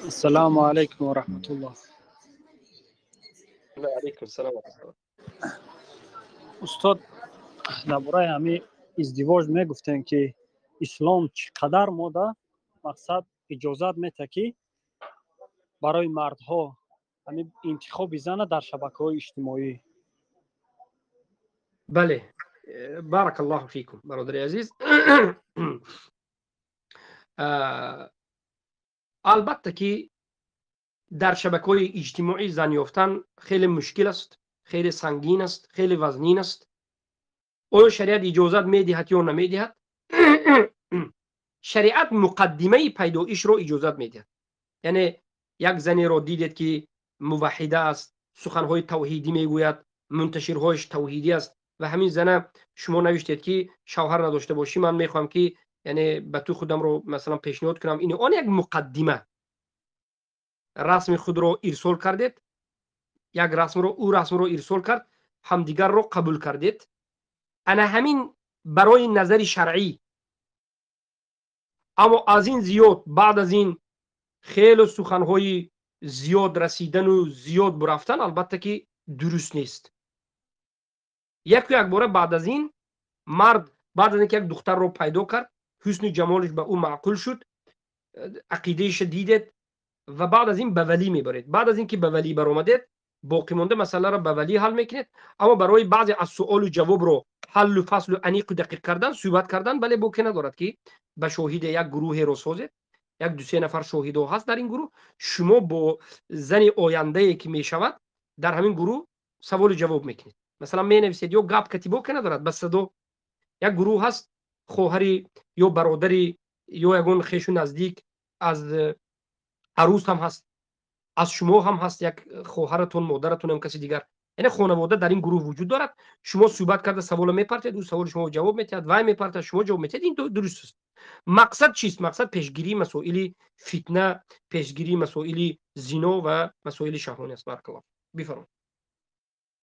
Ассалому алайкум ва раҳматуллоҳ. Алайкум салом. Устод, дар бораи ҳамин издивоҷ мегуфтем, ки ислом чӣ қадар мода мақсад иҷозат метаҳад, ки барои мардҳо ҳамин интихоби зана дар шабакаҳои иҷтимоӣ. Бале, баракаллоҳу фикум, бародари азиз. Албатта ки дар шабакаҳои иҷтимоӣ зан ёфтан хеле мушкил аст, хеле сангин аст, хеле вазнин аст. Оё шариат иҷозат медиҳад ё намедиҳад? Шариат муқаддимаи пайдоишро иҷозат медиҳад. Яъне як занеро дидед, ки муваҳҳида аст, суханҳои тавҳидӣ мегӯяд, мунташирҳояш тавҳидӣ аст ва ҳамин зана шумо навиштед, ки шавҳар надошта бошӣ, ман мехоҳам, ки яъне ба ту худамро масалан пешниҳод кунам. Ин он як муқаддима. Расми худро ирсол кардед, як расмро, ӯ расмро ирсол кард, ҳамдигарро қабул кардед. Ана ҳамин барои назари шаръӣ. Аммо аз ин зиёд, баъд аз ин хеле суханҳои зиёд расидану зиёд бурафтан, албатта ки дуруст нест. Яку якбора баъд аз ин мард, баъд аз ин ки як духтарро пайдо кард, ҳусни ҷамолиш ба ӯ маъқул шуд, ақидаиша дидед ва баъд аз ин ба валӣ мебаред. Баъд аз ин ки ба валӣ баромадед, боқимонда масъаларо ба валӣ ҳал мекунед. Аммо барои баъзе аз суолу ҷавобро ҳаллу фаслу аниқу дақиқ кардан, суҳбат кардан, бале, боке надорад, ки ба шоҳиде як гурӯҳеро созед. Як дусе нафар шоҳидо ҳаст дар ин гурӯҳ. Шумо бо зани ояндае ки мешавад, дар ҳамин гурӯҳ саволу ҷавоб мекунед. Масалан, менависед ё гап кати, боке надорад, ба садо. Як гурӯҳ ҳаст, хоҳари ё бародари ё ягон хешу наздик аз арӯс ҳам ҳаст, аз шумо ҳам ҳаст, як хоҳаратон, модаратон ям каси дигар, яъне хонавода дар ин гурӯҳ вуҷуд дорад. Шумо суҳбат карда саволо мепартед, ӯ саволи шумо ҷавоб метиҳад, вай мепартад, шумо ҷавоб метиҳед. Ин дуруст аст. Мақсад чист? Мақсад пешгирии масоили фитна, пешгирии масоили зино ва масоили шаҳвонӣ аст. Баракаллоҳ, бифармоед.